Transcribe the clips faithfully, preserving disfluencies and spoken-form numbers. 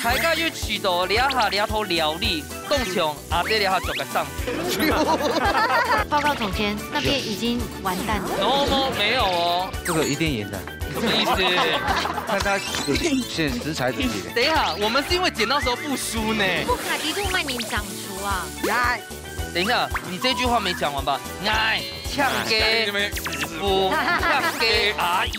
大家有試著這下這套料理，當像阿姐這下著个衫。報告總監，那邊已經完蛋了。No no，沒有哦。這個一定贏的。什麼意思？看他選食材的技能。等一下，我們是因為剪刀石頭布輸呢。不卡迪度慢點長出啊。來，等一下，你這句話沒講完吧？哎，嗆雞師傅，嗆雞阿姨。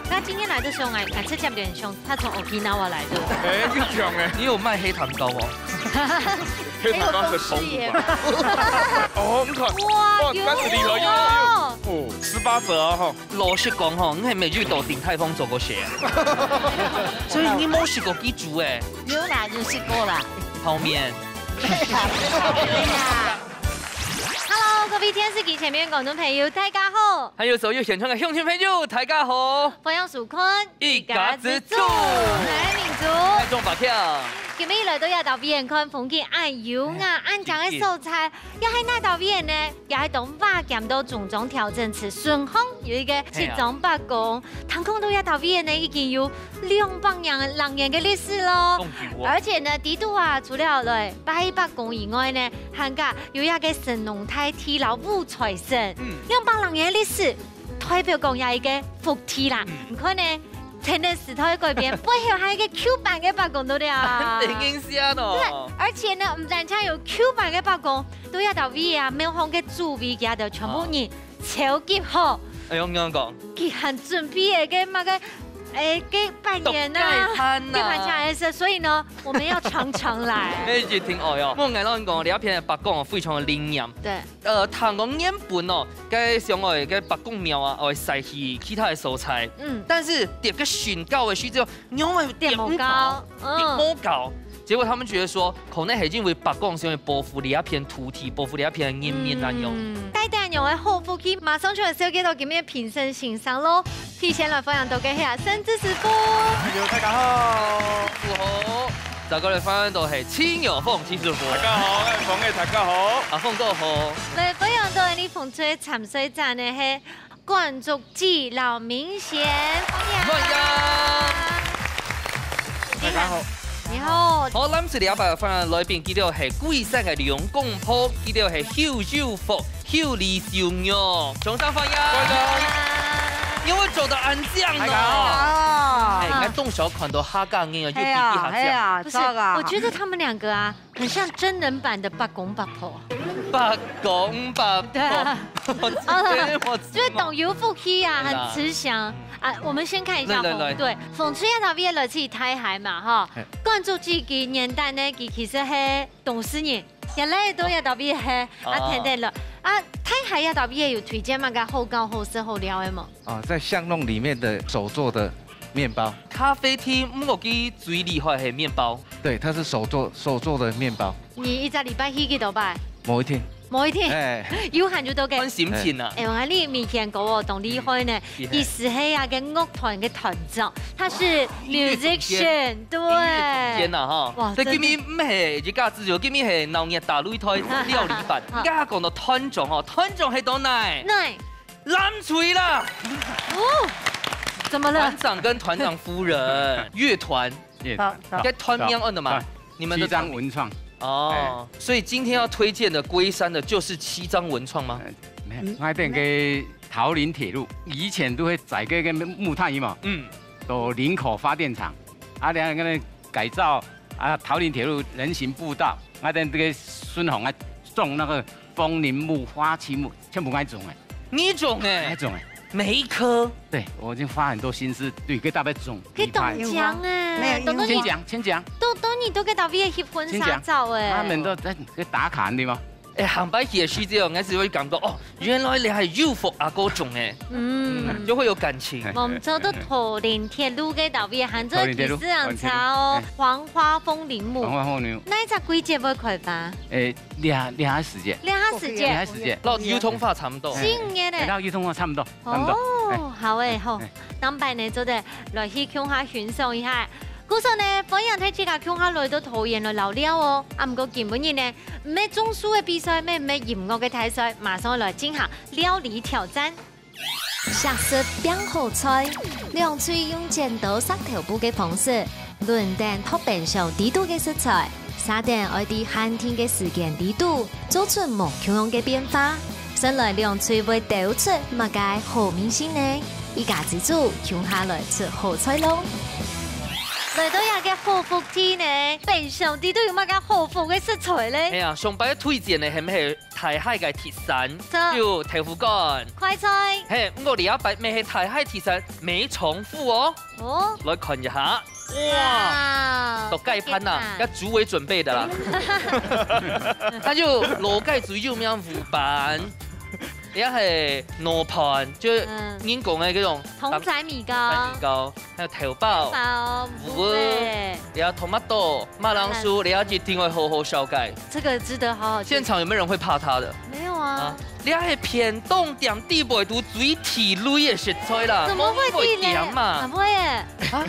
他今天來的時候，哎，哎，這叫有點凶，他從 Okinawa 來的。哎，又強哎。你有賣黑糖糕哦？黑糖糕是同步吧？哦，你看，哇，哇，有但是禮盒又有，哦，十八折哦，吼。老實講吼，你還沒遇到鼎泰豐做過事啊？所以你沒食過雞煮哎？有啦，有食過啦。泡麵。Hello，各位電視機前面觀眾朋友，大家好。還有所有現場的鄉親朋友，大家好。歡迎收看一家之煮。我係明珠。我係鍾百強。今日來到這搭位看風景恁優雅、恁靚个所在，也係哪搭位呢？也係東華鹹道中庄調整區順風有一個七張伯公。聽講到這搭位呢，已經有兩百零年个歷史咯。當久哦。而且呢，在這啊，除了來拜伯公以外呢，還加有一個神農大帝摎五財神，嗯。兩百零年个歷史，代表講這一個福地啦。嗯。你看呢，天然時代改變，背後還有一個Q版个伯公，對不對啊？很有印象哦。對，而且呢，毋單淨有Q版个伯公，在這搭位啊，廟方个主委佢兜全部人，哦，超級好。哎喲，仰般講？佢還準備了个麼个，哎，个拜年啊，獨家餐啊。个拜年啊，所以呢，我們要常常來。那一定愛哦。莫𠊎摎你講，這片个伯公哦，非常个靈驗。對。呃，聽講原本哦，該想愛个伯公廟啊，愛徙去其他个所在。嗯。但是特別宣告个時節，仰會點毋到？點毋到，嗯。點毋到。結果他們覺得說，可能係因為伯公想愛保護這片土地，保護這片人民恁樣。嗯。帶等恁樣个好福氣，馬上就來紹介到今日个評審先生咯。 提前來歡迎到个係啊，盛智師傅。哎喲，大家好。師傅好。再過來歡迎到係七牛鳳七師傅。大家好，𠊎係鳳仔，大家好。阿鳳哥好。來歡迎到你鳳出个參賽者呢係管竹姊摎明賢，歡迎。歡迎。大家好。你好。好，藍色這擺歡迎來賓，佢兜係龜山个兩公婆，佢兜係邱友福、邱李秀玉，掌聲歡迎。歡迎。因為做得恁靚哦。大家好。哎，你看，從小看到客家人哦，又比比客家。係啊，係啊，不是，這個啊。我覺得他們兩個啊，很像真人版的伯公伯婆。伯公伯婆。對啊。我真的，我真的。就是當有福氣啊，很慈祥。對啦。啊，我們先看一下紅隊。來，來，來。鳳出這搭位來自大溪嘛，吼。嘿。管竹姊佢原旦呢，佢其實係東勢人。 原來都這搭位係，啊，哦。等等了。啊，大溪這搭位有推薦麼个好搞、好食、好尞个無？啊，在巷弄裡面的手做的麵包。咖啡廳，毋過佢最厲害係麵包。對，它是手做，手做的麵包。你一隻禮拜去幾多擺？某一天。某一天。哎。有閒就到个。看心情啊。哎，𠊎看你明賢哥哦，當厲害呢。嗯。 厲害。佢係啊，个樂團个團長，他是musician，哇，音樂總監，對。音樂總監啊，哈。哇，所以今日毋係一家之煮，今日係鬧熱大擂台料理版。好。人家講到團長哦，團長係到哪？哪？藍隊啦。哦，怎麼了？團長跟團長夫人，樂團。樂團。好，好。該團名安到麼个？好。 你們的團名。西藏文創。哦，哎。所以今天要推薦的龜山的就是西藏文創嗎？呃，沒有，嗯。𠊎等个桃林鐵路，以前都會載个，个木炭嘛，嗯。到林口發電廠，啊，然後改造啊，桃林鐵路人行步道，𠊎等這個孫紅啊，種那個楓林木、花旗木，全部𠊎種个。你種个？𠊎種个。每一棵？對，我已經花很多心思，對，給大家種。 佢當靚欸，沒有，因為，當多人，先講，先講。當多人都在該位翕婚紗照欸。先講。他們都在，在打卡，對嗎？哎，下擺去个時節，𠊎就會感覺，哦，原來你係有福阿哥種欸，嗯。就會有感情。無毋著，到桃林鐵路該位，還做歷史人潮哦，桃林鐵路，桃林鐵路，哎。黃花楓林木。黃花楓林木。哪一隻季節會開花？哎，這下，這下時節。這下時節。這下時節。摎油桐花差不多。哎，四五月咧。哎，摎油桐花差不多。 差不多。哦，哎。好欸，好。哎。當擺呢，做得來去共下欣賞一下。故所呢，歡迎大自家共下來到桃園來尞尞哦。啊，毋過今晡日呢，毋係種樹个比賽，乜毋係音樂个大賽，馬上來進行料理挑戰。惜食拚好菜，兩隊用剪刀石頭布个方式，輪等擇冰箱裡肚个食材，續等愛在限定个時間裡肚做出無共樣个變化，先來兩隊會兜出麼个好味緒呢？一家之煮，共下來出好菜咯！來到這个好福地呢，冰箱裡肚有麼个好福个食材咧？哎呀，上擺推薦个係毋係大溪个特產？著。有豆腐乾、快菜。嘿，毋過這擺乜係大溪特產，無重複哦。 哦，來看一下，哇，哇，都蓋盤啦，蓋盤。要煮為準備的啦。佢就老街最有名牛粄，也係滷盤，就係，嗯，人講个該種通仔米糕，通仔米糕，還有豆包、豆包、牛肉，牛肉，也有tomato、馬鈴薯，馬鈴薯。這一定愛好好紹介。這個值得好好介紹。現場有沒有人會怕它的？沒有啊。啊，這係便當店底背肚最地雷个食材啦，怎麼會地雷？講會驚嘛。啊，不會耶。啊？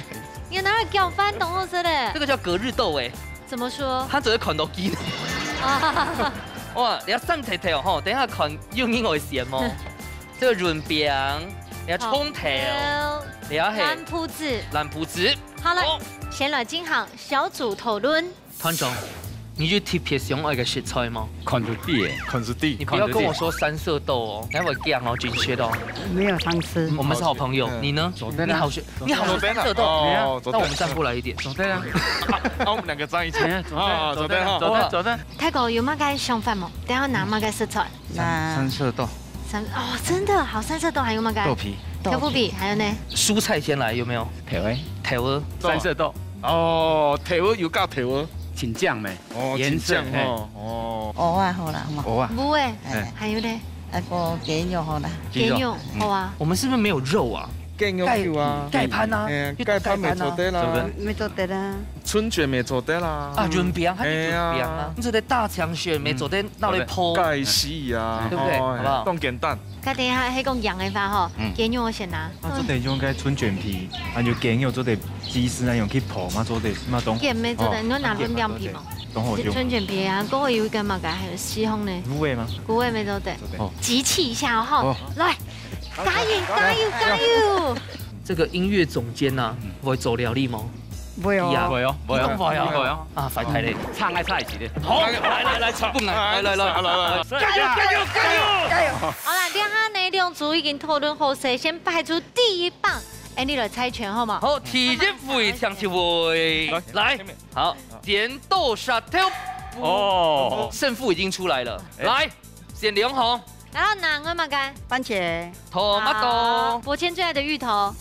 你拿來攪飯當好食咧。這個叫隔日豆欸。怎麼說？它只會看到筋。啊。哇，你要上菜頭吼，等一下看有人會嫌哦。這個潤餅，你要蔥頭，蔥頭，你要係藍胡子。藍胡子。好了，哦。先來進行小組討論。團長，你有特別想愛个食材嗎？看就知欸。看就知。你不要跟我說三色豆哦，你還會講哦，真是的哦。沒有常吃。我們是好朋友，嗯。你呢？做得啦。你好學，你好學三色豆。哦，做得。那我們站過來一點。做得啊。啊，我們兩個站一起。哎呀，做得，啊，做得，做得，做得，做得。大哥有麼个想法無？等下拿麼个食材？那三色豆。三，哦，真的，好，三色豆還有麼个？豆皮。豆腐皮，還有呢？蔬菜先來，有沒有？豆仔。豆仔。三色豆。哦，豆仔有加豆仔。青醬咩？ 哦，顏色，青醬吼，嘿。哦。蚵仔好啦，好無？蚵仔。蚵仔，哎。還有呢？啊，該雞肉好啦。雞肉。雞肉，嗯。好啊。我們是不是沒有肉啊？雞肉有啊。蓋，蓋盤啊，哎，有蓋盤啊。蓋盤乜做得啦。做得。乜做得啦。春捲乜做得啦。啊，潤餅，它就潤餅啊。哎呀。你做得大腸捲，乜做得拿來烰。嗯，做得。蓋絲啊，對不對？哦，好不好？當簡單。 該等一下，係講樣个話吼，嗯。雞肉我先拿。啊，做得用該春捲皮，還有雞肉做得雞絲那樣去烰嘛，做得嘛當。捲乜做得，哦，你有拿潤餅皮無？當好用。春捲皮啊，過後有一個麼个，還有西紅呢。滷味嗎？滷味乜做得。做得。哦。集氣一下哦，吼。哦。來，加油，加油，加油！這個音樂總監吶，嗯。會做料理嗎？ 會哦。會啊。會哦，會哦。一定會啊。會哦。啊，壞忒咧。唱愛唱一起咧。好，來，來，來，唱。不難，來，來，來。來，來，來。加油，加油，加油！加油！好啦，這下呢，兩組已經討論好勢，先排出第一棒，哎，你來猜拳好無？好，第一位請就位。來，來。前面。好，剪刀石頭布。哦。勝負已經出來了。哎。來，選兩項。 然後拿个麼个？番茄。Tomato。好，伯謙最愛的芋頭。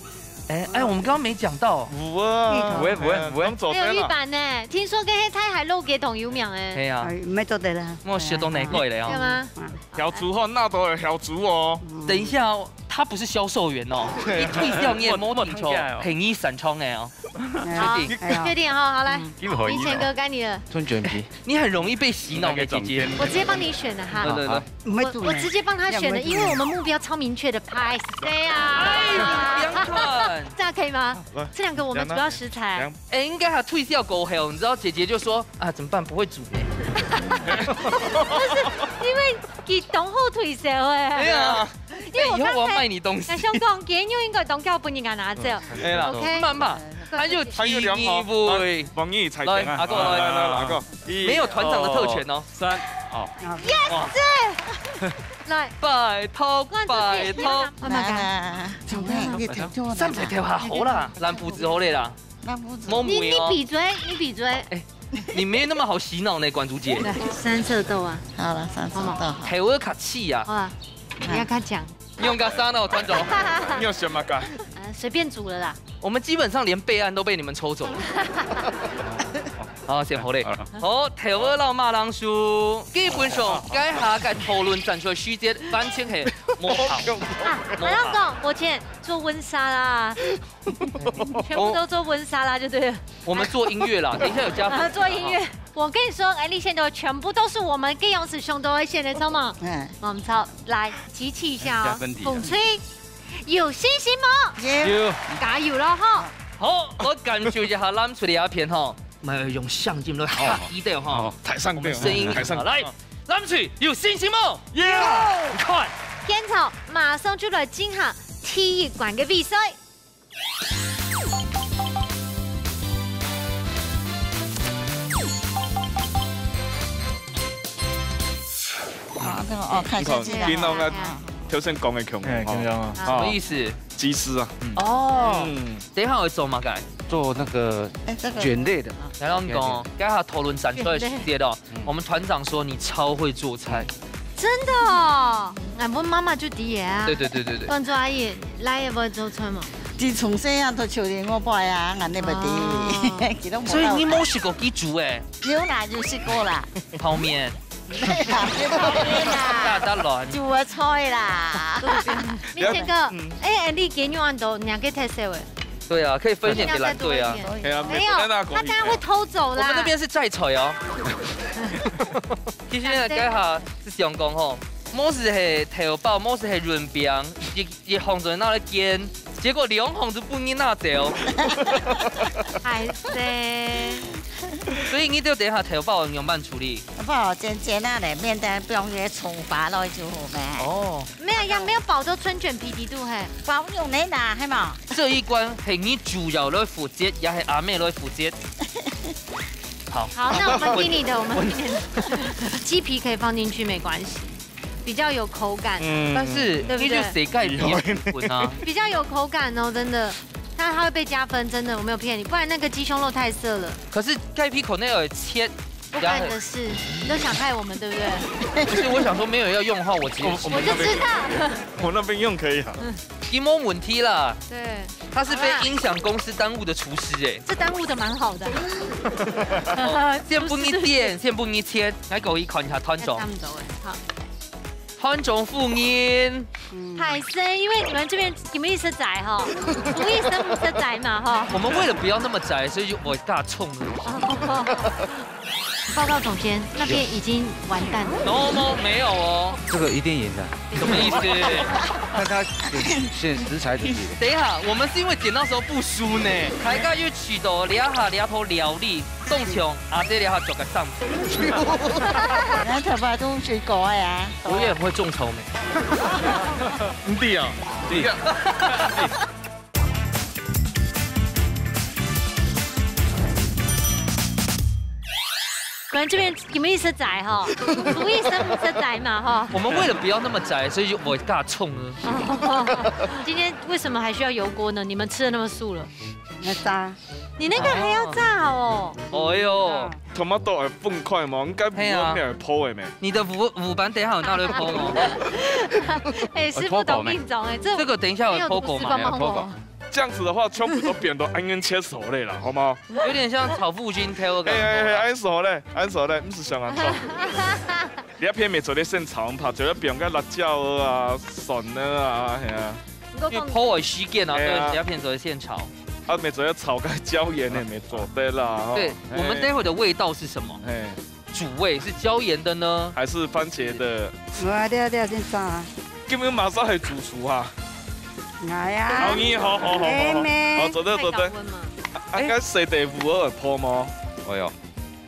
哎，哎，我們剛剛沒講到。芋啊。芋頭。芋，芋，芋。哎，當做得啦。還有芋粄呢，聽說該个大溪老街當有名哎。係啊。哎，毋係做得啦。我食到難過了哦。對嗎？嗯。小豬吼，那都有小豬哦。嗯。等一下哦，他不是銷售員哦，你退掉你也摸清楚，我，我，我，便宜三千的哦。 好，確定？哎呀。確定哈，好，來，嗯。明賢哥該你了。春捲皮。你很容易被洗腦的姐姐。我直接幫你選了哈。對，對，對。我，我直接幫他選了，因為我們目標超明確的，拍誰啊？哎，不要亂。這樣可以嗎？來。這兩個我們主要食材。哎，應該還推銷過後，你知道姐姐就說，啊，怎麼辦？不會煮呢。不是，因為佢當好推銷哎。對啊。因為我剛才，哎，以後我要賣你東西。想講，今日應該當夠分人家拿走。哎啦，OK。慢慢。 還有第二位。還有兩個，王，王毅猜拳啊。來，阿哥，來。來，來，來，阿哥。一，沒有團長的特權哦。二，三，哦。Yes！來。拜託，拜託。慢慢來。來，來，來，來。三隻頭下好啦，藍麩子好咧啦。藍麩子。莫問哦。你，你閉嘴，你閉嘴。哎，你沒那麼好洗腦呢，館主姐。來，三色豆啊。好了，三色豆。好嘛。頭殼較細啊。好啊，你要較講。 用个啥呢，團長？你有選麼个？呃，隨便煮了啦。我們基本上連備案都被你們抽走了。好，先好咧。好，頭殼摎馬鈴薯，基本上該下个討論展出來時節，完全係無效。啊，無效。馬上講，我今天做溫沙拉，全部都做溫沙拉就對了。我們做音樂啦，等一下有加分。啊，做音樂。 我跟你說，哎，你選的全部都是我們各樣子想到个選的，著無？嗯。我們超，來，集氣一下哦。加分題啊。風吹，有信心無？有。有。加油了哈。好，我感受一下藍隊這片哈，我們用聲音來嚇佢等哈。哦，太上吊，我們聲音太上吊。來，藍隊有信心無？有。你看。現場馬上就來進行第一關个比賽。哦，看一下这个。你看，平常个，头先讲个共样，哎，共样啊。哦。什么意思？鸡丝啊。哦，嗯。等一下我做嘛，改。做那个哎，这个卷类的。然后讲，等一下讨论展出来的时间哦，我们团长说你超会做菜。真的哦，俺问妈妈就知个啊。对对对对对。团长阿姨，来也不会做菜嘛？自从细汉都求人我拜啊，俺那不知，哦。其实我所以你没试过去煮哎？有啦，有试过啦。泡面。没啦，没啦。大大卵。煮个菜啦。明天哥，嗯。哎，哎，你给你按到，你还可以太小哎。对啊，可以分一点给蓝队啊。可以啊，没有，没有，那可以。他等下会偷走啦。我们那边是摘菜哦。其实呢，该下是想讲吼，莫是系头包，莫是系润饼，一一行在那里煎，结果两行都不你拿走。还是。所以你就等一下头包仰般处理？不好煎煎那里，面蛋不用也冲发了就好呗。哦。没有呀，没有包到春卷皮底肚嘿。包用你拿，系嘛？这一关系你主要来负责，也系阿妹来负责。好。好，那我们听你的，我们听你的。鸡皮可以放进去，没关系，比较有口感。嗯。但是对不对？你就谁盖皮也不滚啊。比较有口感哦，真的。它它会被加分，真的，我没有骗你，不然那个鸡胸肉太涩了。可是盖皮口那有切，不干你的事，你都想害我们，对不对？不是，我想说没有要用的话，我直接我我们那边我就知道。我那边用可以啊。你没问题啦。对。他是被音响公司耽误的厨师哎。这耽误的蛮好的。先不你点，先不你切，来给我一口，你看团长。差不多哎，好。团长夫人。嗯。歹势，因为你们这边，你们一直宅哈，不一生不是宅嘛哈。我们为了不要那么宅，所以就我大冲了。报告总监，那边已经完蛋了。No no，没有哦。这个一定赢的。什么意思？看他选，选食材的力量。等一下，我们是因为剪刀石头布输呢，大家又取得两下两头料理，动穷啊，这两下做个上。那头发都水果呀。我也很会种草莓。你弟啊，你弟啊。可能这边你们一直宅哈，不一生不是宅嘛哈。我们为了不要那么宅，所以就我大冲了。今天为什么还需要油锅呢？你们吃的那么素了。那炸。你那个还要炸哦？哎呦，tomato还分块吗？应该不会面儿泡的咩？你的五五班等一下有那个泡吗？哎，师傅懂命中哎，这这个等一下有没有泡狗吗？厨师帮忙哦。这样子的话，全部都变到安安切熟了啦，好吗？有点像炒麸齍头的感觉。哎哎哎，安熟嘞，安熟嘞，不是想安熟。你那片没做得现炒，怕就要变个辣椒啊、蒜啊，系啊。你讲因为泡的时间啊，哎呀。对，你那片做得现炒。啊，没做得炒个椒盐的，没做得啦。吼。对，我们待会的味道是什么？哎。主味是椒盐的呢，还是番茄的？我啊，对啊对啊，先炸啊。根本马上还主厨啊。哎呀。好，你好好好好。哎咩。好，做得做得。太高温嘛。啊，应该谁得五二泡吗？哎呦。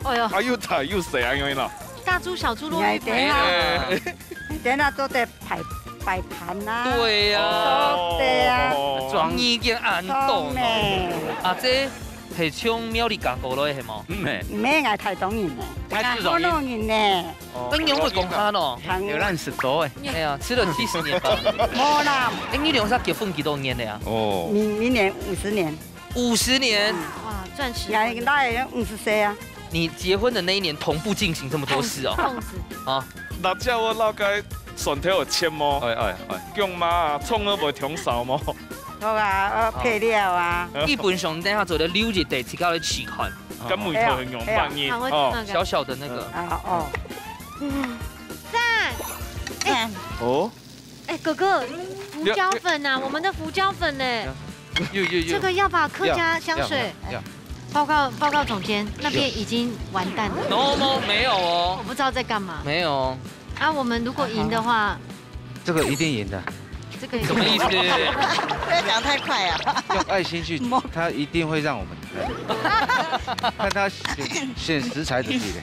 哎呦。啊，又大又细啊，因为啦。大猪小猪落一盘。哎，等一下。哎。等一下做得摆摆盘呐。对呀。哦，对呀。装已经安到了。对。啊，这系从庙里赶过来系吗？嗯，哎。毋係，𠊎台东人呢。台東人呢。哦。那你会讲他咯？有认识多哎。哎呀，吃了七十年吧。无啦。哎，你两儕结婚几多年了呀？哦。明明年五十年。五十年。哇，钻石。也那也五十岁啊。你结婚的那一年同步进行这么多事哦？痛死。啊。辣椒我老该蒜头有切么？哎哎哎。姜妈啊，葱都会同烧么？好啊，呃，配料啊。基本上等下做得留一地自家去试看。跟木头很勇半夜哎呀。哦。小小的那个。啊，哦。赞。哎。哦。哎，哥哥，胡椒粉啊，我们的胡椒粉呢？有有有。这个要把客家香水。要要要。报告报告总监，那边已经完蛋了。No no，没有哦。我不知道在干嘛。没有哦。啊，我们如果赢的话，这个一定赢的。这个什么意思？不要讲太快啊。用爱心去，他一定会让我们看他选，选食材的地雷。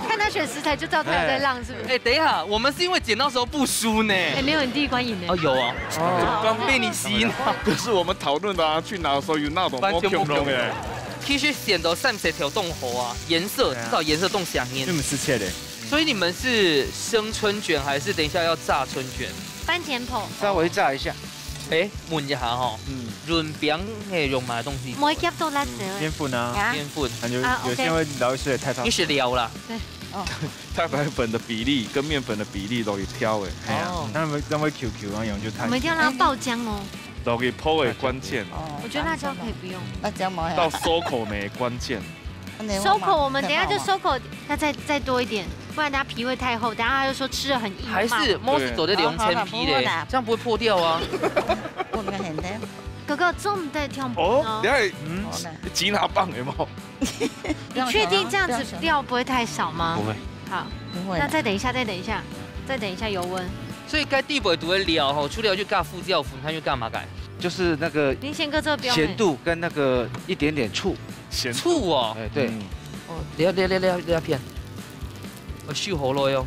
看他选食材就知道他有在浪，是不是？哎，等一下，我们是因为剪刀石头布输呢。哎，没有，你第一关赢呢。哦，有哦。哦。被你吸引。可是我们讨论的啊，去拿的时候有那种完全不可能。其实选到三色条动火啊，颜色，对啊。至少颜色动响应。你们是切的。所以你们是生春卷，还是等一下要炸春卷？番茄烰。稍微炸一下。哎，问一下哈，嗯。润餅个用嘛东西？毋會夾到辣椒。嗯，面粉啊。啊？面粉。感覺啊，有些人會撈一些太白粉。你是料啦。對。哦。太白粉的比例跟面粉的比例都有挑欸。哎呀，哦。那麼，那麼Q Q，然後用就太我們一定要讓它爆漿哦。落去烰个關鍵。哦，我覺得辣椒可以不用。辣椒無要。到收口个關鍵。收口，我們等一下就收口，要再，再多一點，不然等下皮會太厚，等下他就說吃了很硬嘛。還是莫斯做得兩層皮嘞，好，好，好，不會啦。這樣不會破掉啊。不會很的。哥哥，做毋得忒薄哦，哦。你看，嗯，好啦。你擠拿棒有沒有？你確定這樣子料不會太少嗎？不會。好，不會啦。那再等一下，再等一下，再等一下油溫。所以該底背肚个料吼，除了就加胡椒粉，還有加麼个？就是那個明賢哥這個標準。鹹度跟那個一點點醋。鹹度。醋哦。哎，對。嗯。哦，等一下，等一下，等一下，等一下片。我收好了喲。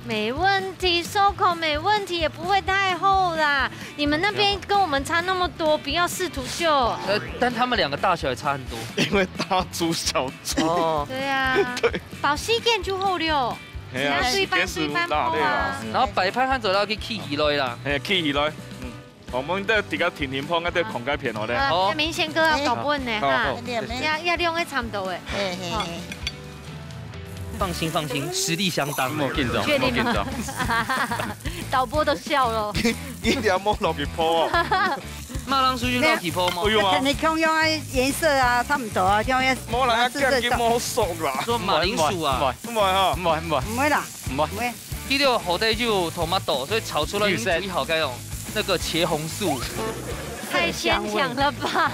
沒問題，收口沒問題，也不會太厚啦。你們那邊跟我們差那麼多，不要試圖秀。呃，但他們兩個大小也差很多。因為大豬小豬。哦。對啊。對。包時間就好了。嘿啊，時間是哪裡啦？然後擺盤還做到去起起來啦。嘿，起起來。嗯。 哦，𠊎兜自家停停放，𠊎兜看該片好咧。啊，好。明賢哥要搞分呢，哈。好，好，謝謝。要，要兩個差不多欸。嘿，嘿，好。嘿。放心，放心，實力相當。莫緊張，確定嗎？莫緊張。導播都笑了。你，你一定要莫落去烰哦。馬上出去落去烰嗎？哎呦啊。你共樣啊，顏色啊，差不多啊，共樣。莫啦，要趕緊莫熟啦。做馬鈴薯啊。毋會，毋會哈。毋會，毋會。毋會啦。 毋會。佢這個好歹有tomato，所以炒出來你最好該用那個茄紅素。太牽強了吧？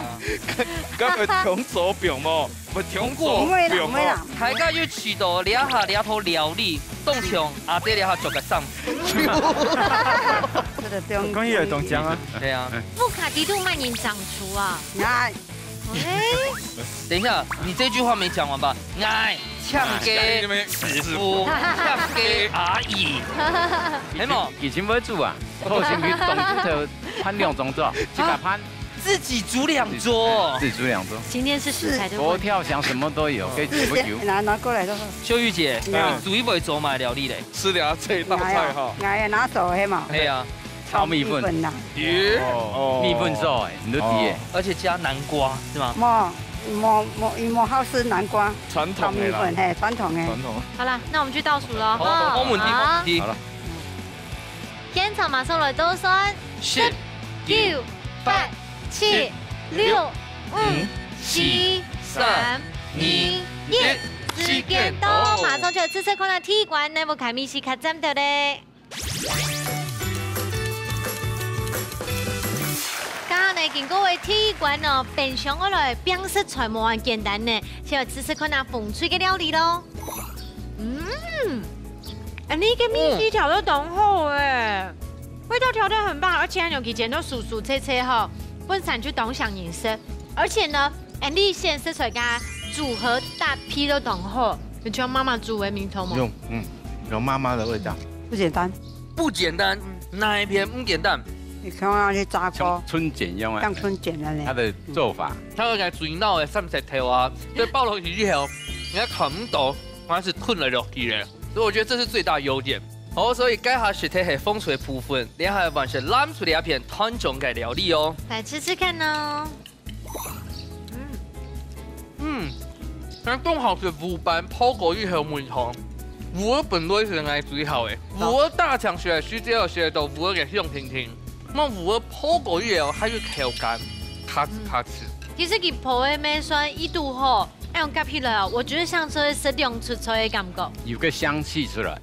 該，該會忒做餅無？會忒做餅無？毋會啦，毋會啦。大家有試著這下這套料理，當像阿姐這下做个生。這個不用。講起來當像啊。對啊。屋下底肚麼人掌廚啊？哎。 欸，等一下，你這句話沒講完吧？𠊎，搶个師傅，搶个阿姨，係無？以前會煮啊，好先去當豬頭盤兩種做，自家盤。自己煮兩桌。自己煮兩桌。今天是食材的問題。佛跳牆什麼都有，可以煮不久。拿，拿過來都好。秀玉姐，嗯。你最會做麼个料理咧？吃了這道菜哈。哎呀，拿手係嘛。係啊。 炒米粉。炒米粉啦。耶。哦。米粉做欸，你都知欸。哦。而且加南瓜，是嗎？無，無，無，佢無好食南瓜。傳統个啦。炒米粉，嘿，傳統个。傳統。好啦，那我們去倒數囉，好，哈。好，好，問題，好。問題。好了。現場馬上來倒算。十、十、九、九、八、八、七、七、六、六、五、五、四、四、三、三、二、二、一，一，時間到，時間到。馬上就來試試看啊，第一關，哪位个味緒較讚个咧？ 剛剛呢，經過个第一關哦，冰箱愛來冰食材無恁簡單呢，先來試試看啊，紅隊个料理囉。嗯，哎，你个米粉調到當好欸，味道調得很棒，而且還有佢煎到酥酥脆脆吼，本身就當想飲食，而且呢， Andy先食出來个組合搭配都當好，有像媽媽煮个味道無？有，嗯，有媽媽的味道。不簡單。不簡單，哪一片不簡單？你看啊，你炸鍋，像春捲一樣啊。像春捲的呢。它的做法。它有個水腦的三色豆啊，這包落去以後，你還看不到，還是吞了落去的，所以我覺得這是最大優點。好，所以該下食个係紅隊个部分，這下換成藍隊這片傳統个料理哦。來吃吃看哦。 嗯。嗯，但當好食，芋粄烰過以後燜湯。芋仔本來係𠊎最好个，芋仔打淨出來，食著食著芋仔个香甜甜。該芋仔烰過以後，還有口感，咔哧咔哧。其實佢烰个乜算一度好，恁樣夾起來哦，我覺得像係食涼菜个感覺。有個香氣出來。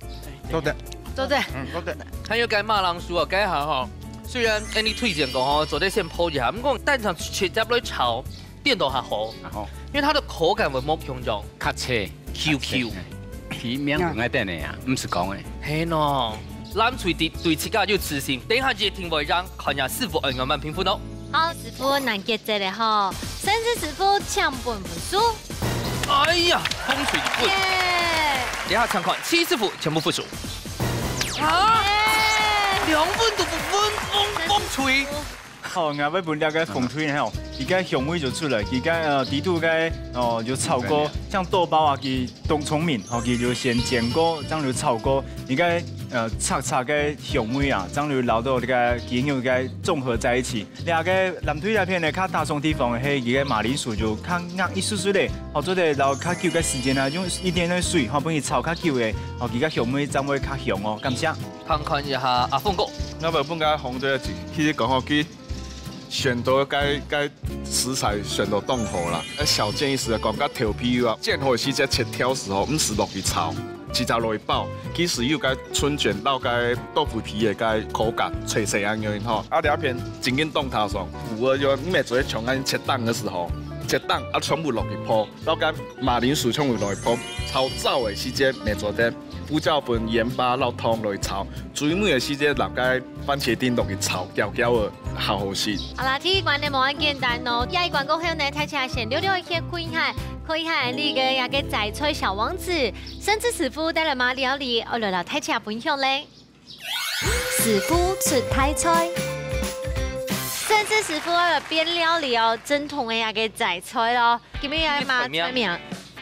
做得。做得。嗯，做得。還有該馬鈴薯啊，該下吼，雖然Andy推薦講吼，做得先烰一下，毋過單淨直接來炒，變到較好。較好。因為它的口感會無共樣。較脆。Q Q。較脆，嗯。皮綿軟等个啊，毋係講个。係喏，藍隊對，對自家有自信，等一下一定會贏，看下師傅愛仰般評分哦。好，師傅難抉擇个吼，先生師傅請分分數。哎呀，紅隊一分。耶！這下請看徐師傅請分分數。啊？耶！兩分都不分，紅，紅隊。好，𠊎會分這個紅隊吼，佢个香味就出來，佢个呃底肚个哦有炒過，像豆包啊，佢當聰明，吼，佢就先煎過，正有炒過，佢个呃赤赤个香味啊，正有撈到這個雞肉个綜合在一起。這個藍隊這片呢，較打爽地方係佢个馬鈴薯就較硬一絲絲咧，好做得撈較久个時間啊，用一點點水，吼，分佢炒較久个，吼，佢个香味正會較香哦。感謝。看看一下阿峰哥，𠊎會分个紅隊一，其實講好佢 選擇該，該食材選擇當好啦。呃，小建議係講，該豆皮油啊，煎好時節切條時候，毋使落去炒，直接落去爆。其實有該春捲摎該豆腐皮个該口感，脆脆恁樣吼。啊，這片正經當打爽，有个就毋係做得像恁切丁个時候，切丁啊全部落去泡，摎該馬鈴薯全部落去泡，炒燥个時節毋係做得 胡椒粉、鹽巴摎糖落去炒，最尾个時節摎該番茄丁落去炒，攪攪仔，好好食。好啦，第一關呢無恁簡單哦。這一關過後呢，大家先略略歇睏一下，看一下你个這個摘菜小王子，盛智師傅帶來麼料理，愛來摎大家分享咧。師傅出大菜。盛智師傅愛來變料理哦，正統个這個摘菜咯。今日愛麼菜名？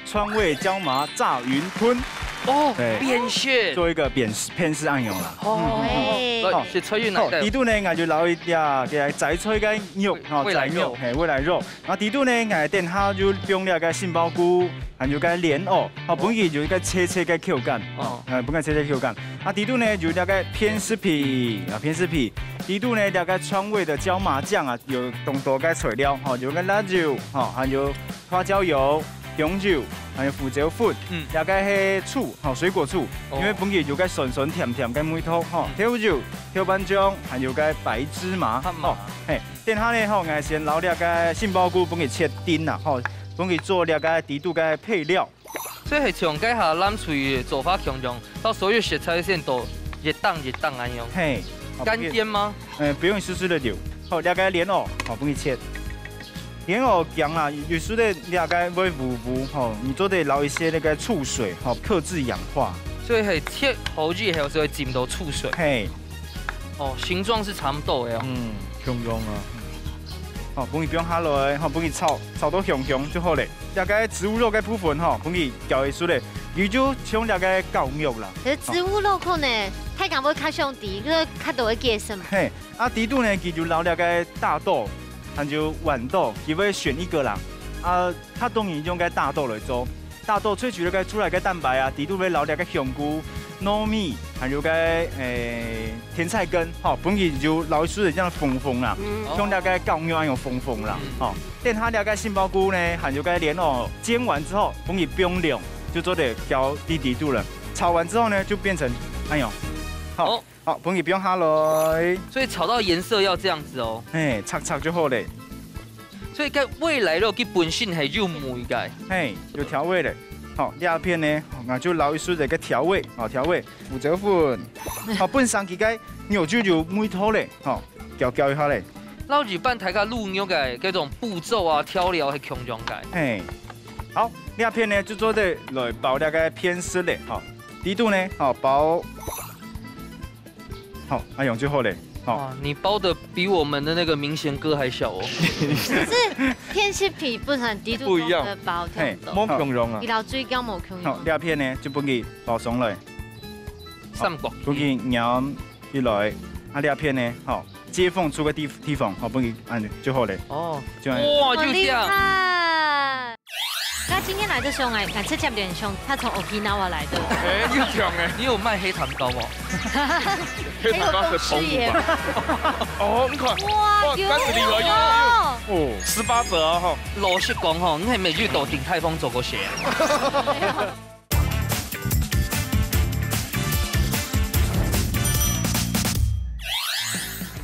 川味椒麻炸雲吞。哦，哎，變色。做一個變，變色恁樣啦。哦，哎。來，係菜有哪好，底肚呢，𠊎就撈一點个摘菜个肉，吼，味來肉。摘肉，嘿，味來肉。啊，底肚呢，𠊎等下就放這個杏鮑菇，還有個蓮藕，吼，分佢有一個脆脆个口感。哦。呃，分佢脆脆口感。啊，底肚呢，有這個片式皮，啊，片式皮。底肚呢，這個川味的椒麻醬啊，有當多个材料，吼，有個辣椒，吼，還有花椒油、 香油，還有胡椒粉，嗯。這個係醋，吼，水果醋，哦。因為分佢有個酸酸甜甜个味道，吼，嗯。豆油、豆瓣醬，還有個白芝麻，黑麻。吼，嘿，等下呢，吼，𠊎先撈這個杏鮑菇，分佢切丁啦，吼，分佢做這個底肚个配料。所以係像該下藍隊做法共樣，摎所有食材先倒一丁一丁恁樣。嘿，好，乾煎嗎？ 呃，不用濕濕的油。好，這個蓮藕，好，分佢切。蓮藕薑啊，有時候這個會烏烏，吼，你做得撈一些那個醋水，吼，克制氧化。所以係切好之後，就會浸到醋水。嘿。哦，形狀是差不多的哦。嗯，共樣啊。好，分佢放下來，好，分佢炒，炒到香香就好了。這個植物肉个部分，吼，分佢攪一下咧，佢就像這個絞肉啦。其實植物肉可能大家會較想知，因為較多个解釋嘛。嘿， 啊，底肚呢，佢就撈這個大豆，還有豌豆，佢會選一個啦。啊，較多人用該大豆來做。大豆萃取了該出來个蛋白啊，底肚會撈這個香菇、糯米，還有該，誒，甜菜根，吼，分佢就撈出來這樣紅紅啦，嗯。像這個絞肉恁樣紅紅啦，嗯。吼。等下這個杏鮑菇呢，還有該蓮藕煎完之後，分佢冰涼，就做得攪在底肚了。炒完之後呢，就變成恁樣。好。哦。 好，分佢放下來。所以炒到顏色要這樣子哦。嘿，赤赤就好了。所以該未來肉佢本身係有味个。嘿，有調味了。好，這片呢，𠊎就撈一息仔个調味，好，調味，胡椒粉。好，本身佢个肉就有味道了，好，攪攪一下咧。摎一般大家滷肉个該種步驟啊、調料係共樣个。嘿，好，這片呢，就做得來包這個片式了，好，底肚呢，好，包 好，恁樣就好了。好。哇，你包得比我們的那個明賢哥還小哦。可是片式皮不能低度不一樣。包嘿，無共樣啊。佢摎水餃無共樣。好，這片呢，就分佢包上來。三角。分佢黏起來。啊，這片呢，好，接縫處个地，地方，好，分佢恁樣就好了。哦。就恁樣。哇，就這樣。好厲害！ 那今天來的時候，哎，哎，直接聯想，他從Okinawa來的。哎，又強哎。你有賣黑糖糕哦？黑糖糕係澎湖吧？哦，你看，哇，哇，有，但是厲害，有，有，有。哦。十八折啊，吼。老實講吼，你還沒去到鼎泰豐做過事啊？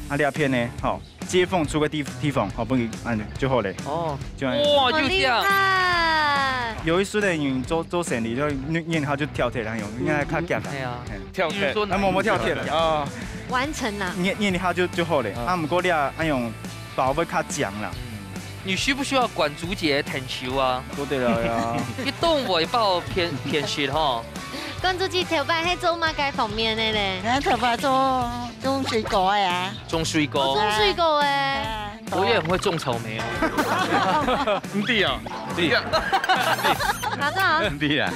啊，這片呢，吼， 接縫處个地，地方，好，分佢恁樣就好了。哦。就恁樣。哇，就這樣。好厲害！有一些人做，做生理，就人，人他就挑剔恁樣，應該較強。嗯，對啊。嘿。挑剔。比如說哪一個？啊，無，無挑剔了。啊。完成啦。人，人他就，就好了。啊。啊，毋過你啊，恁樣包會較強啦。嗯。你需不需要館主姐的疼惜啊？做得了呀。你當會包偏，偏食吼。館主姐頭擺係做麼个方面的呢？𠊎頭擺做種水果的啊。種水果。哦，種水果的。啊。我也很会种草莓哦。毋知啊，對，哪个啊？毋知啊。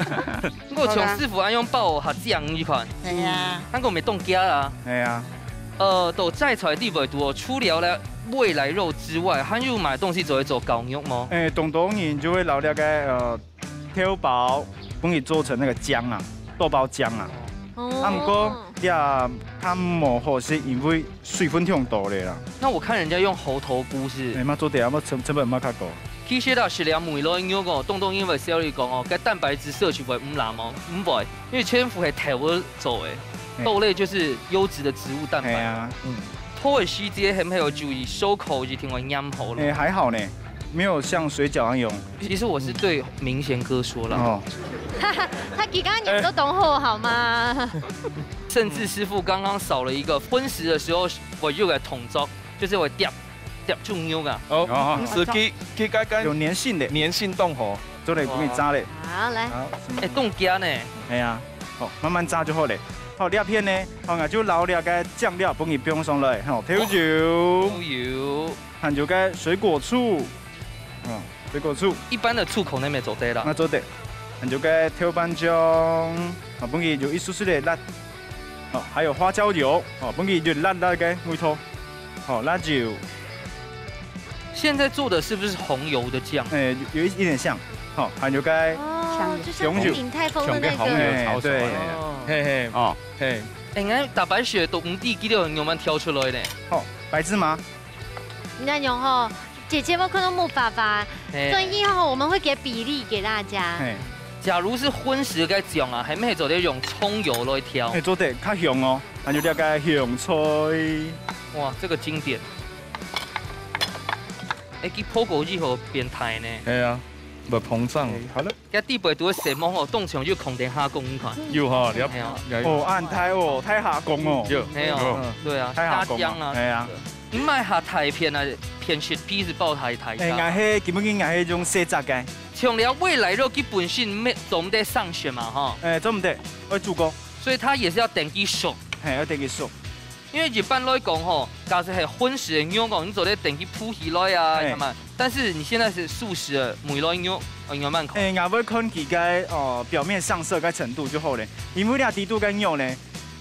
不過從師傅恁樣包下醬一款，係啊，那个沒凍加啦。係啊，呃，都摘出來地位多，除了呢未來肉之外，還有麼个東西做得做絞肉嗎？誒，當多人就會摎這個呃豆包，分佢做成那個醬啊，豆包醬啊。啊，毋過也較無好食，因為水分忒多了啦。那我看人家用猴頭菇是誒，，嘛做得啊，嘛成成本嘛較高。其實啦，食了梅類肉哦，當多人會笑你講哦，該蛋白質攝取會毋罅哦，毋會，因為全部係豆仔做个，嘿豆類就是優質的植物蛋白。係啊，嗯，偷的時節，係毋係有注意手口一定會黏好咯？誒，還好呢，沒有像水餃那樣。其實我是對明賢哥說啦，哦，他幾家年都懂我好嗎？甚至師傅剛剛少了一個葷食的時候，我又來動作，就是我夾夾豬肉啊。哦哦，係佢佢該間有黏性的，黏性凍好。做得分佢炸咧。好，來，好，哎，凍加呢？係啊，好，慢慢炸就好咧。好，這片呢，好，𠊎就摎這個醬料分佢放上來，吼，豆油，都有。還有個水果醋，哦，水果醋，一般的醋口那邊做得啦。那做得，還有個豆瓣醬，啊，分佢有一絲絲的辣，哦，還有花椒油，哦，分佢有辣辣个味道，好，辣椒。現在做的是不是紅油的醬？誒，有有一一點像，好，還有個哦，就像鼎泰豐的那像个紅油個，炒出來的哦，嘿嘿哦，嘿，哎，你看大白雪都毋知幾多樣慢挑出來呢。好，白芝麻，你看有吼，姐姐有沒有看到木筏筏？哎所以以後我們會給比例給大家。嘿，假如是葷食个醬啊，還毋係做得用蔥油來調誒，。做得較香哦，還有這個香菜。哇，這個經典。哎，佢泡過以後變大呢。係啊，會膨脹。誒，好了，該地背都會細毛哦，當場就空等下講看。有哈，你要係啊你要哦，恁大哦，大下講哦。有係啊，嗯對啊，大下講啊蝦醬啊，係啊。毋係下大片啊，片食皮是包大大誒，𠊎家。係根本𠊎係用細隻个，像了未來肉基本上沒做毋得生食嘛吼，誒，做毋得，愛煮過，所以佢也係愛等佢熟。嘿，愛等佢熟。因為一般來講吼，假使係葷食个肉哦，你做得等佢浮起來啊，嘿係嘛？但是你現在是素食的梅類肉，哦，你慢慢看。誒，𠊎會看佢个哦表面上色个程度就好咧，因為這底肚个肉呢，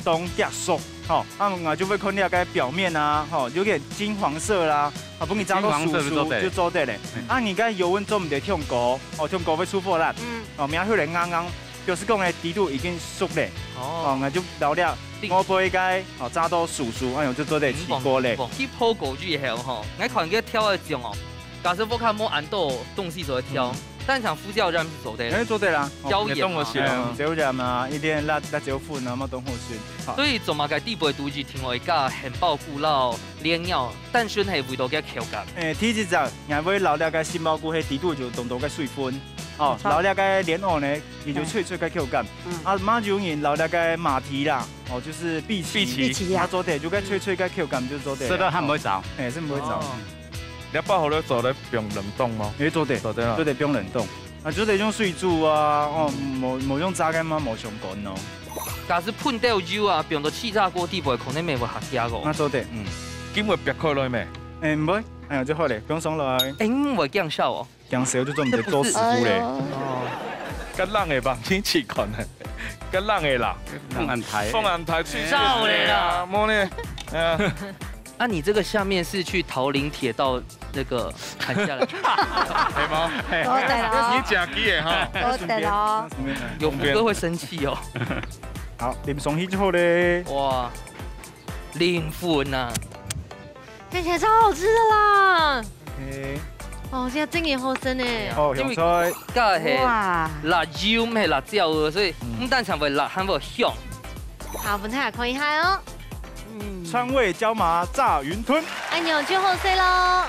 當遽熟，吼，啊，𠊎就會看這个表面啊，吼，有點金黃色啦，啊，分佢炸到酥酥金黃色就做得就做得咧。嗯啊，你个油溫做毋得忒高，哦，忒高會出火啦，嗯，哦，面會來硬硬，表示講呢底肚已經熟咧。哦哦，，那就摎了外背个哦炸到酥酥，哎喲，就做得起鍋咧。去泡過以後吼，𠊎看佢調个醬哦，假使屋下無恁多東西做得調，單像胡椒醬係做得哎，。做得啦。哦椒鹽嘛你懂我。寫啊嗯，椒鹽啊，一點辣辣椒粉啊，嘛都好食。好。所以做麼个底背肚一定會加杏鮑菇摎蓮藕，單純係為到个口感。誒，第一隻，𠊎會摎這个杏鮑菇係底肚有當多个水分，哦，好摎這个蓮藕呢，佢就脆脆个口感。嗯啊，嘛有人摎這个馬蹄啦，哦，就是荸薺，荸薺荸薺啊啊，做得，就个脆脆个口感就做得。食到還毋會燥。誒，係毋會燥。哦你包好了做得放冷凍嗎？誒，做得，做得啦做。得放冷凍。啊，做得用水煮啊，哦，無無用炸个嘛，無相干哦。假使噴到油啊，放到氣炸鍋底背，可能乜會下驚哦。那做得，嗯。今日煏開來未？誒，毋會，哎呀，就好咧，放上來。哎，毋會驚燒哦。驚燒就做毋得做師傅咧。哦，哦，該冷个吧，你試看啊，該冷个啦，放恁大。放恁大，吹燥咧啦。無呢，哎呀，啊，你這個下面是去桃林鐵道那個砍下來，係嗎？多得了你，食雞个哈，多得了。有福哥會生氣哦。好，淋上去之後咧，哇，靈魂啊！看起來超好吃的啦！ OK，哦，現在真的好深哎。哦，香菜，該係哇，辣椒，毋係辣椒哦，所以毋單淨會辣，還會香。好，我們再來看一下哦。嗯，川味椒麻炸雲吞。按鈕就好勢咯。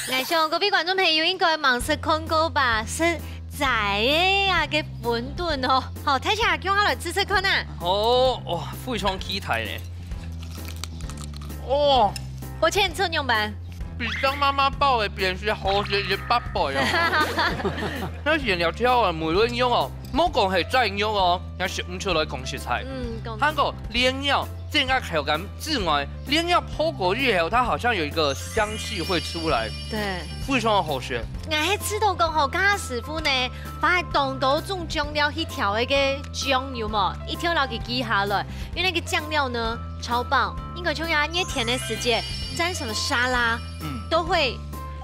來，希望各位觀眾朋友應該蠻識看過吧？是仔个啊个馄饨哦。好，大家共下來試試看啊。哦，哇，非常期待呢。哦，抱歉，你食仰般？比張媽媽包个便是好食一百倍哦。那原料調啊，無論用哦，莫講係齋肉哦，也食毋出來講實在。嗯，講還過連肉，這個口感之外，連肉泡過以後，它好像有一個香氣會出來。對。非常好食。 𠊎係知道講吼，家師傅呢，把當多種醬料去調一個醬油嘛，一定要給記下來，因為那個醬料呢超棒，應該像啊熱天的時節，蘸什麼沙拉，嗯，都會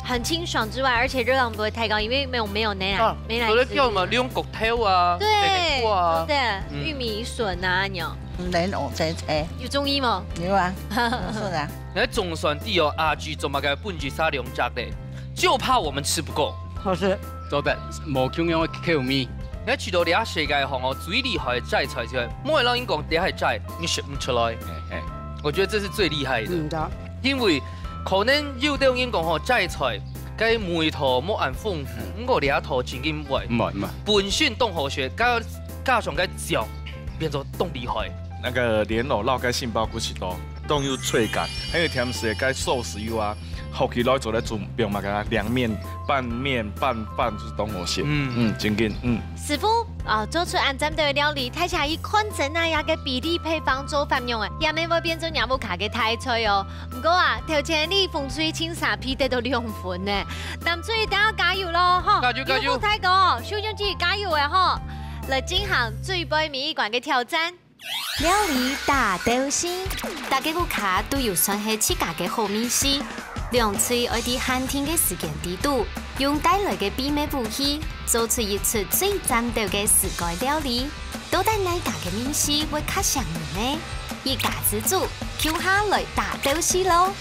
很清爽之外，而且熱量不會太高，因為沒有沒有奶奶啊，沒奶油。有的叫什麼龍角豆啊，對，黑木瓜啊，對，嗯，玉米筍啊，有。蓮藕青青。有中意嗎？有啊，是啊。 該總算知哦，阿姊做麼个分一儕兩隻咧，就怕我們吃不夠。好食。做得，無共樣个口味。該除了這世界項哦最厲害个齋菜之外，無會讓人講這係齋，你食毋出來。嘿，嘿。我覺得這是最厲害的。嗯，對。因為可能有兜人講吼，齋菜該味道無恁豐富，嗯，毋過這道真經毋會。毋會，毋會。本身當好食，加加上該醬，變做當厲害。 該个蓮藕落該杏鮑菇係多，當有脆感，還有甜食个該壽司有啊，好起來做得煮，比如嘛，个涼麵、拌麵、拌飯，就是當好食。嗯。嗯，真經，嗯。師傅啊，做出恁讚个料理，大家去看真啊，這个比例配方做法用啊，也毋會變做若屋下个大菜哦。毋過啊，頭前你紅隊青沙皮得到兩分呢，藍隊一定要加油咯，吼！加油，加油！有福大哥，秀秀姐加油个吼！來進行最尾一關个挑戰。 料理打鬥敘，大家屋下都有算係自家个好味緒。兩隊愛在限定个時間裡肚，用帶來个秘密武器，做出一出最讚鬥个自家料理。到底哪家个味緒會較餳人呢？一家之煮，共下來打鬥敘咯！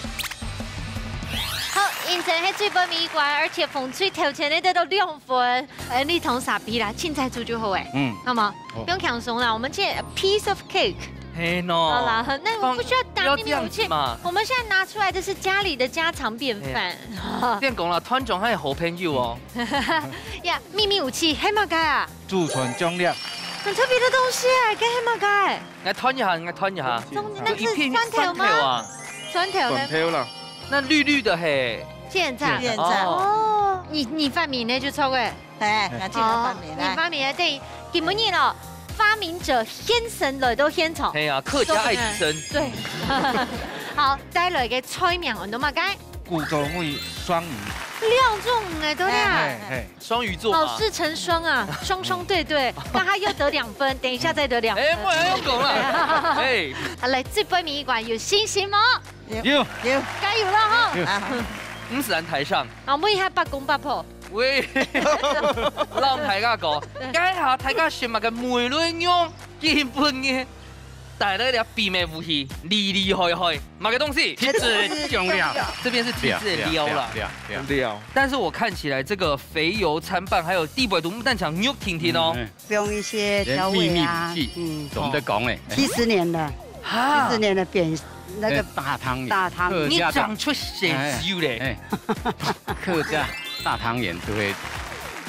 好，因為係最尾一關，而且紅隊頭前个得到兩分。 哎，你同沙皮啦，凊彩煮就好哎。嗯。好嗎？好。不用輕鬆啦，我們這piece of cake。係喏。好啦，那我不需要拿秘密武器。放，不要這樣子嘛。我們現在拿出來的是家裡的家常便飯。哎呀。這樣講啦，團長還有好朋友哦。呀，秘密武器，係麼个啊？祖傳醬料。很特別的東西哎，該係麼个哎？來團一下，來團一下。中，那是蒜頭嗎？蒜頭啊。蒜頭呢？蒜頭啦。那綠綠的嘿？莧菜。莧菜。哦。你，你發明的就錯哎。 哎，𠊎這个發明哦，你發明个，對，今晡日咯，發明者現身來到現場。係啊，客家愛迪生。對。好，帶來个菜名安到麼个？古早味雙魚。兩種魚个都有啊。哎，哎。雙魚座嘛。老是成雙啊，雙雙對對，剛剛又得兩分，等一下再得兩分。哎，莫恁樣講啦。哎。好，來，最尾一關有信心無？ 有。有。加油了哈！有。啊，毋使恁大聲。啊，問一下伯公伯婆。喂，摎大家講，該下大家食麼个無論用，基本个帶來了秘密武器，厲厲害害，麼个東西？特製醬料。這邊是特製的料啦。料，料，料。料。但是我看起來這個肥油參半，還有地瓜肚毋單淨肉挺挺哦。嗯，嗯。 放一些調味啊，連秘密武器，嗯，懂得講欸。七十年了，哈。七十年的扁，那個，欸，大湯圓，大湯圓。客家大，你講出現實嘞。欸，欸，客家大湯圓都會，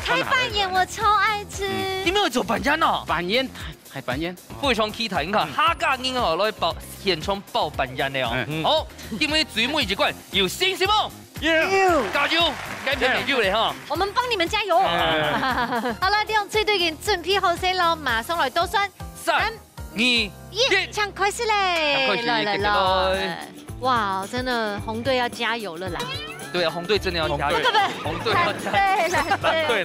開粄圓我超愛吃。嗯。你們有做粄圓哦？粄圓，開粄圓。非常期待，你看，嗯。客家人哦，來包，現場包粄圓的哦。嗯。好，今晡日最尾一關，有信心無？ 有。加油，該片面有咧哈。我們幫你們加油。欸。好了，兩隊都已經準備好勢了，馬上來倒算。三、三、二、一，一。請開始咧！請開始，來，來，來，來。哇，真的，紅隊要加油了啦！對啊，紅隊真的要加油。紅隊。不，不，不。紅隊要加油。藍隊，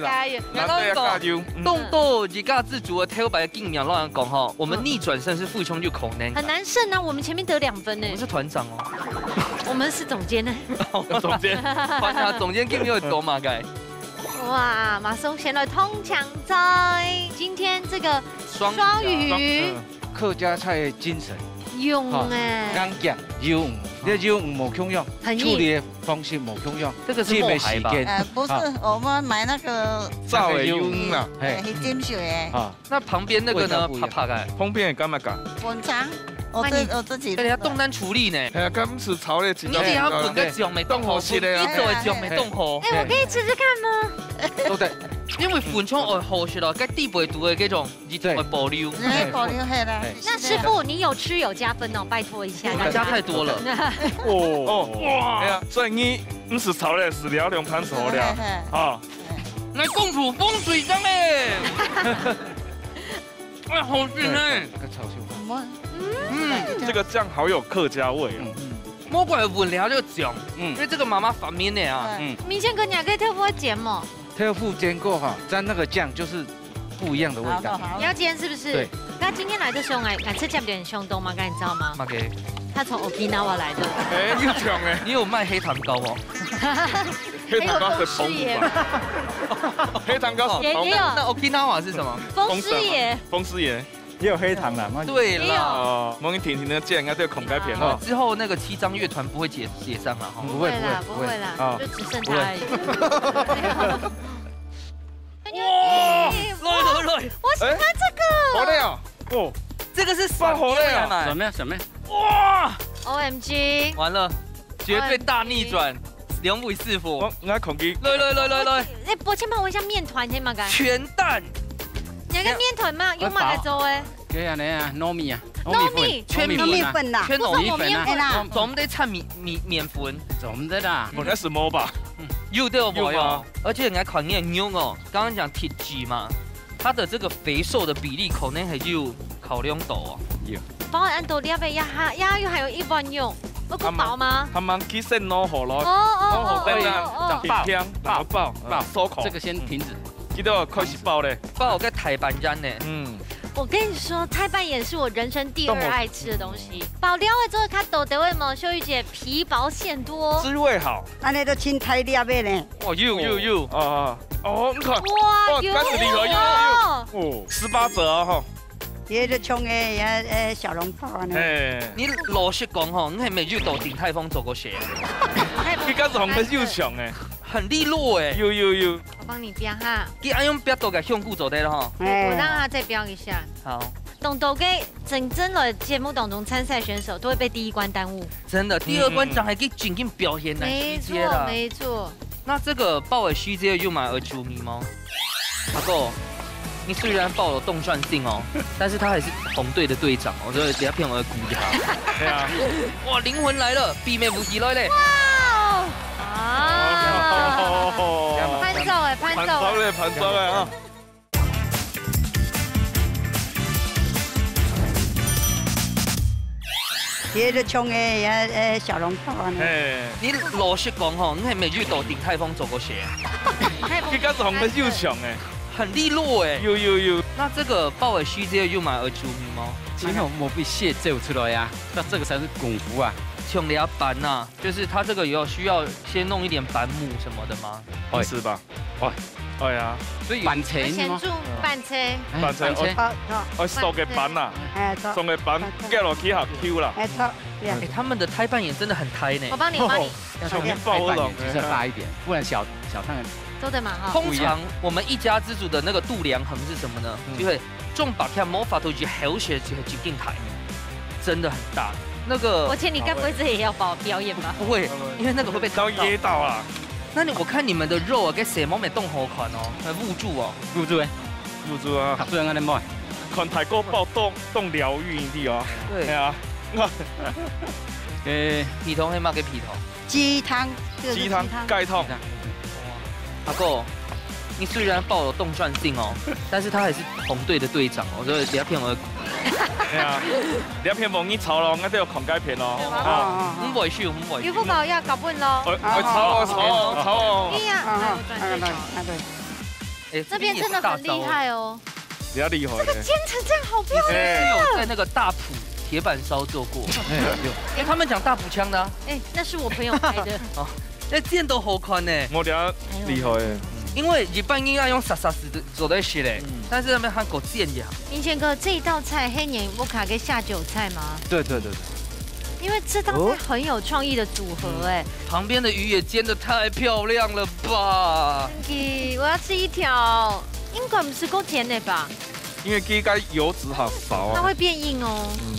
藍隊，藍隊啦。加油。嗯。當多自家自煮个頭擺个經驗，摎人講吼，我們逆轉勝是非常有可能的。很難勝啊，我們前面得兩分呢。我們是團長哦。 我們是總監呢。總監，觀察總監今日有講麼个？哇，馬上先來通搶菜。今天這個雙魚啊，雙魚。嗯，客家菜的精神。用欸。哈，硬頸，有，嗯，這有，嗯，無共樣，很硬。處理的方式無共樣，這個是墨海吧？這個時間，呃，不是，啊。我們買那個炸的有，嗯啊，嘿。欸，很精修欸。啊。 那旁邊那個呢？味道不一樣。白白的。旁邊的敢麼个？粉腸，我自，換你。我自己。哎，你還動腦處理呢。哎呀，敢毋係炒咧，一隻一隻炒咧。你等下滾个醬味當好，當好食的啊。滾一隻醬味當好。哎，我可以吃吃看嗎？都得。因為粉腸愛好食咯，該底背肚个該種一定愛保留。對。哎，保留下來。哎。那師傅，你有吃有加分哦，拜託一下大家。加太多了。哦，哇。哎呀，所以你毋使炒了，係了兩盤熟了。嘿，嘿。啊。來共譜風水湯欸。哎，好吃呢。這個炒香。嗯，這個醬好有客家味哦。嗯。莫怪聞了就講，嗯。因為這個媽媽發明的啊。嗯。明謙哥，你還可以特別煎嗎？ 豆腐煎過哈，蘸那個醬就是不一樣的味道。好，好。你要煎是不是？對。他今天來的時候，還，還吃這點香東嗎？你知道嗎？麼个？他從Okinawa來的。哎，又講欸。你有賣黑糖糕哦？黑糖糕係澎湖吧？黑糖糕係澎湖。也，也有。那，那Okinawa是什麼？風師爺。風師爺。 也有黑糖啦，嘛。對啦。哦，莫緊停停个，應該都有孔該片哦。啊，之後那個七張樂團不會解，解散了哈。不會，不會啦，不會啦，不會。哦。就只剩他而已。不會。哇，來，來，來。我喜歡這個。哎，好靚哦。哦。這個是爆好靚哦。什麼呀，什麼呀？哇！O M G。完了，絕對大逆轉。 兩位師傅。我，我看佢。來，來，來，來，來。哎，抱歉，幫我一下，麵團先嘛，該。全蛋。你那個麵團嘛，用麼个做欸？這樣的啊，糯米啊，糯米。糯米粉啊。全米粉啊。全糯米粉啊。不是我們麵粉啊。哎啦。總得摻米，米，麵粉。總得啦。我那什麼吧？有的有無有？有啊。而且你還看你的肉哦，剛剛講體積嘛，它的這個肥瘦的比例可能還有考量到哦。有。包恁多粒个，呀哈，呀又還有一碗肉，會夠飽嗎？他們，他們其實弄好了，哦，哦，弄好在那，哦，哦，哦。平平，然後爆，爆，嗯，收口。這個先停止。嗯。記得開始爆嘞。爆个大半圓呢。嗯。我跟你說，大半圓是我人生第二愛吃的東西。爆料的做較多的，為什麼？秀玉姐皮薄餡多。滋味好。恁呢都清彩粒个呢。哦，有，有，有。哦，哦，哦，你看。哇，哦，有，開始厲害，有，有，有。哦。哦，十八折哦，吼。 也就像个，呃，呃，小籠包啊，那。嘿。你老實講吼，你係毋係有到鼎泰豐做過事啊？你敢是紅的又強欸。很利落欸。有，有，有。我幫你標哈。你愛用標到个香菇做得了吼。哎。我讓他再標一下。好。當多个真正來節目當中參賽選手都會被第一關耽誤。真的，第二關正係佢正經表現个時節啦。沒錯，沒錯。 那這個爆个時節有麼个注意嗎？阿哥，你雖然爆了當傷心哦，但是他還是紅隊的隊長哦，所以等下片我要哭一下。對啊。哇，靈魂來了，秘密武器來嘞！哇哦！啊！哦。潘總欸，潘總欸。潘總欸，潘總欸啊！ 也就像个，呃，呃，小籠包啊，那。嘿。你老實講吼，你係毋係有到鼎泰豐做過事啊？你敢是紅的又強欸。很利落欸。有，有，有。那這個爆个時節有麼个注意嗎？沒有，莫非現做出來啊？那這個才是功夫啊。像你要搬吶，就是它這個有需要先弄一點板模什麼的嗎？會。是吧？ 哦。哎呀。所以板車係無？先煮板車。哎，板車，板車。哦，哦，哦，送个板吶。哎，著。送个板，板車。夾落去合Q啦。哎，著，yeah。哎，他們的大半圓真的很大呢。我幫你，我幫你。要像大半圓，就是要大一點，不然小，小湯圓做得嘛，哈。通常我們一家之煮的那個度量衡是什麼呢？嗯。就係 種白菜無法度去好食，就係一斤大，真的很大。那個我猜你該不會這也要表，表演吧？不會，因為那個會被當噎到啊。那你，我看你們的肉啊，該色毛沒動好看哦，還入住哦。入住欸。入住啊。合住恁樣買。看大哥包當，當療癒的哦。對。對啊。欸，皮桶係麼个皮桶？ 雞湯，這個是雞湯，雞湯。雞湯蓋湯。阿哥，你雖然爆了當傷心哦，但是他還是紅隊的隊長哦，所以不要騙我。對啊，你要騙我，你吵了，我都有孔蓋片哦。對吧？啊，哦，哦，哦。毋會輸，毋會輸。有福搞要搞不咯。哎，哎，吵哦，吵哦，吵哦。哎呀，啊，啊，哎，對，啊，對。哎，這邊真的很厲害哦。 比較厲害的。這個煎成這樣好漂亮啊。哎。是有在那個大埔鐵板燒做過。哎，有。哎，他們講大埔腔的啊。哎，那是我朋友開的。哦，那煎都好看呢。我等下厲害的。因為一般應該用沙沙子的做得食嘞，嗯。但是那邊還夠煎一下。明賢哥，這一道菜黑年我卡給下酒菜嗎？對，對，對，對。因為這道菜很有創意的組合哎。哦。嗯。旁邊的魚也煎得太漂亮了吧？我要吃一條，應該毋係夠甜的吧？ 因為這個油脂好少啊。它會變硬哦。嗯。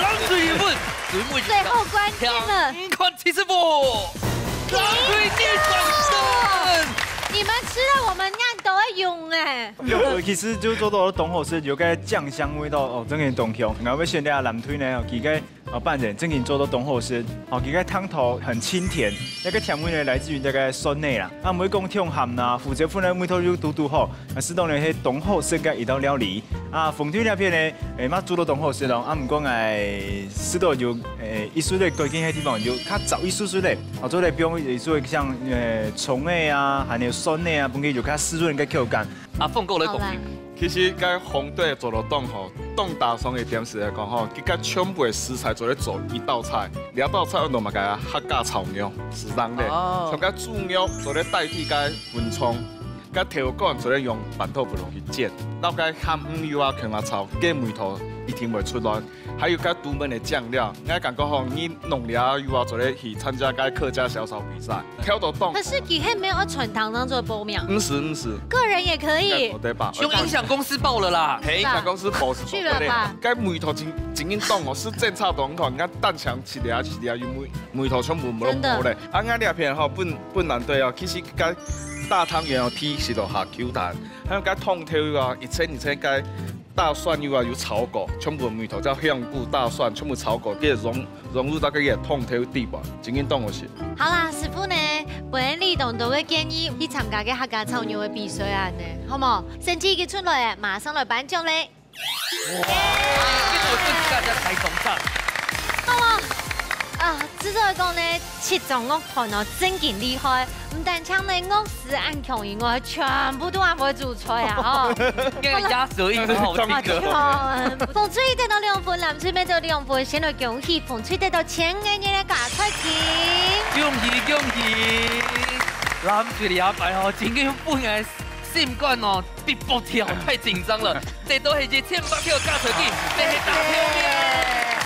冷水粉，最尾一道，最後關鍵了。請看七十五，冷水地瓜霜。你們吃了我們恁多用哎。有，其實就做到當好食，有个醬香味道哦，真个當香。然後要選這藍隊呢，哦，佢个，哦，扮演真个做到當好食，哦，佢个湯頭很清甜，那个甜味呢來自於這个酸味啦。啊，毋會講忒鹹啦，胡椒粉个味道又堵堵好，啊，適當个係當好食个一道料理。 啊，紅隊這片呢，誒，嘛煮到當好食咯。啊，毋過𠊎試到有，誒，一絲个改進个地方，有較燥一絲絲个，哦，做得放一絲像，誒，蔥仔啊，還有蒜仔啊，分佢有較濕潤个口感。阿鳳哥來講，好啦。其實該紅隊做到當好，當打爽个點係來講吼，佢个全部个食材做得做一道菜，這道菜安到麼个啊？客家炒肉，係恁个。哦。像該豬肉做得代替該茴蔥。 該豆乾做得用粄條布落去煎，摎該鹹魚油啊，同佢炒，該味道一定會出來。還有該獨門个醬料，𠊎感覺吼，你弄了以後做得去參加該客家小炒比賽，挑到當。可是佢係無愛傳統當做褒獎。毋係，毋係。個人也可以。對吧？用音響公司報了啦。嘿，音響公司報係報个咧。去了吧。該味道真，真正當哦，係真差當看，你看單強起來啊，起來啊，有味，味道全部無，真的。無咧。啊，𠊎這片吼，本，本藍隊哦，其實該 大湯圓哦，皮係落下Q彈，還有該湯頭啊，一層一層該大蒜油啊，有炒過，全部味道，像香菇、大蒜全部炒過，佢融，融入到該个湯頭底部，真正當好食。好啦，師傅呢，本來當多个建議去參加个客家炒肉个比賽啊呢，好無？成績已經出來了，馬上來頒獎咧。 哇，這個我真是大家抬頭上。好啊，啊，製作人講呢，七種樂團哦，真經厲害，毋單淨呢樂師恁強以外，全部都恁會煮菜啊，哦。應該鴨舌印很好吃的。啊，對哦，紅隊得到兩分，藍隊乜得到兩分，先來恭喜紅隊得到千元个加菜金。恭喜恭喜！藍隊這擺哦，真經分𠊎心肝哦，直直跳，太緊張了。 這都係一千八百个加菜金，這係大頭命。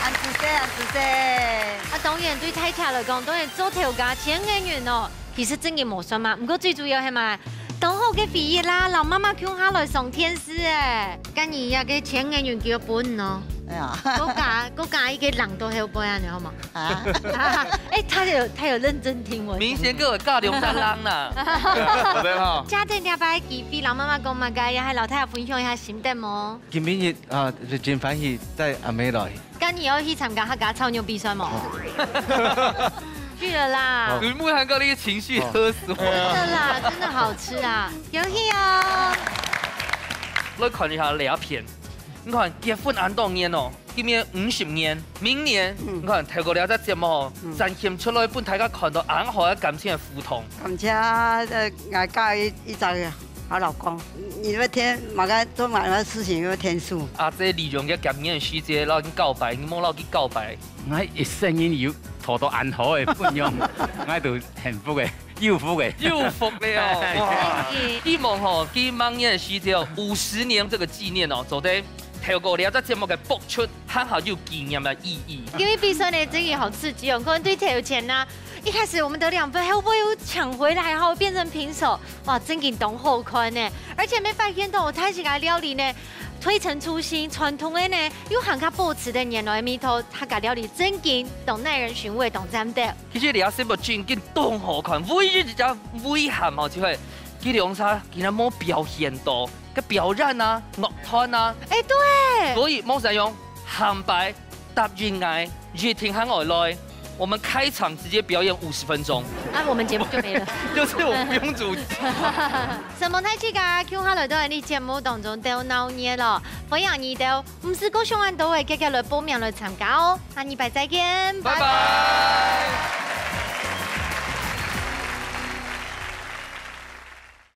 恁仔細，恁仔細。啊，當然對大家來講，當然做頭家千元銀哦，其實真个無算嘛。毋過最主要係嘛，當好个回憶啦，摎媽媽共下來上電視誒。今日這个千元銀就愛分你哦。哎呀。過加，過加一個零到後背恁樣好無？ 啊。哎，他有，他有認真聽我講。明顯給我加兩三零啦。好的哈。家政兩百幾位，老媽媽講嘛，該也還老太太分享一下心得無？今晡日啊，就真歡喜帶阿妹來。該你有去參加客家炒肉比賽無？去了啦。好。水木涵哥，你情緒勒索。真的啦，真的好吃啊，恭喜哦。來看一下這片，你看結婚恁多年哦， 今年五十年，明年，嗯。你看，透過這隻節目，嗯。展現出來分大家看到恁好个感情个互動。感謝，呃，𠊎嫁一，一隻好老公。你要天，麼个，做麼个事情要天數。啊，這利用个感情个時節，摎佢告白，你莫摎佢告白。𠊎一生人有討到恁好个餔娘，𠊎都幸福个。 有福个。有福了哦。哇。希望吼，佢明年个時節哦，五十年這個紀念哦，做得透過這隻節目个播出，還好有紀念个意義。因為比賽呢，真个好刺激哦，可能對頭前呢，一開始我們得兩分，後尾又搶回來，然後變成平手，哇，真个當好看呢。而且乜發現到，大自家料理呢，推陳出新，傳統个呢，又還較保持个原來个味道，大家料理真个當耐人尋味，當讚个。 其實這節目真个當好看，唯一一隻遺憾吼，就係佢兩儕今日無表現到，該表演啊、樂團啊。哎，對。所以莫使用，下擺答應𠊎，一定喊𠊎來，我們開場直接表演五十分鐘。啊，我們節目就沒了。就是我不用主持。承蒙大自家共下來到𠊎兜節目當中鬥鬧熱咯，歡迎你兜 毋使過想恁多个，遽遽來報名來參加哦。下禮拜再見，拜拜。拜拜。